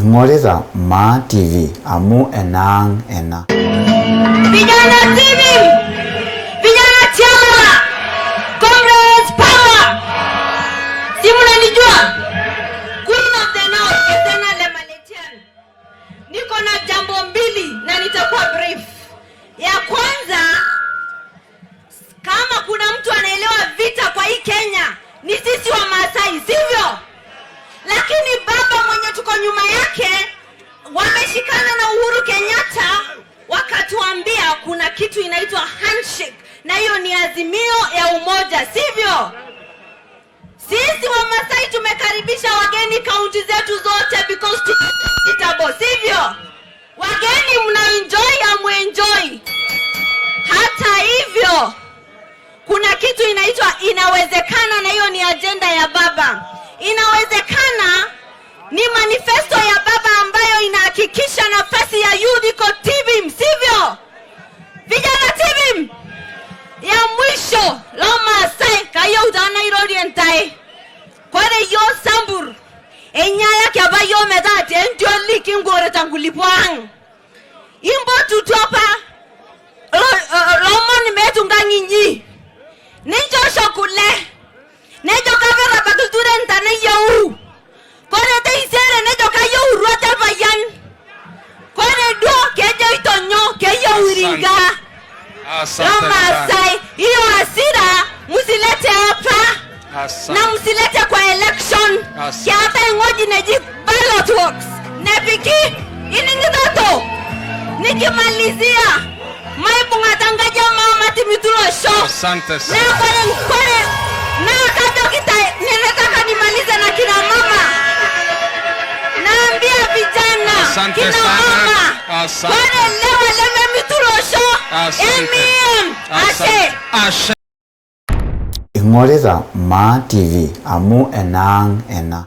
Ing'orita Maa TV amu enaang' ena. Vijana TV, vijana chama, comrades power. Si mnanijua? Queen of the North, Ethena Lemaletian. Niko na jambo mbili na nitakuwa brief. Ya kwanza, kama kuna mtu anaelewa vita kwa hii Kenya ni sisi wa Maasai, sivyo? Lakini baba mwenye tuko nyuma yake wameshikana na Uhuru Kenyatta wakatuambia kuna kitu inaitwa handshake, na hiyo ni azimio ya umoja, sivyo? Sisi Wamasai tumekaribisha wageni kaunti zetu zote because tuko hospitable, sivyo? Wageni mna enjoy, hamuenjoy. Hata hivyo kuna kitu inaitwa inawezekana, na hiyo ni ajenda ya baba. Inawezekana ni manifesto ya baba ambayo inahakikisha nafasi ya youth iko TVIM, sivyo? Vijana TVIM. Ya mwisho Lomaasai kayieu taa nairorie ntae. Kore yiok Sambur enyaayaki apa yiok metaa tentioli kingorita nkulupuo ang'. Impotutuo apa lomon meetu nkang' inyi ninchosho kule nejo kaper abaki ilturenta neyieu kore teisere nejo kayieu iruat orpayian kore duo kejoito nyoo keyieu Iringa. Asante sana. Lomaasai, hiyo hasira msilete hapa Asante. Na msilete kwa election. Asante. Keetae eng'oji neji ballot box nepiki ining'itoto. Nikimalizia, maibung'ata nkaji emamatimitu losho. Asante sana. Na kore na kajoki ninataka nimalize na kina mama. Naambia vijana, Asante kina sana. Mama, Asante. Kore lewa lememitu losho. Asante. Emiem ashe. Ashe. Ing'orita Maa TV amu enaang' ena.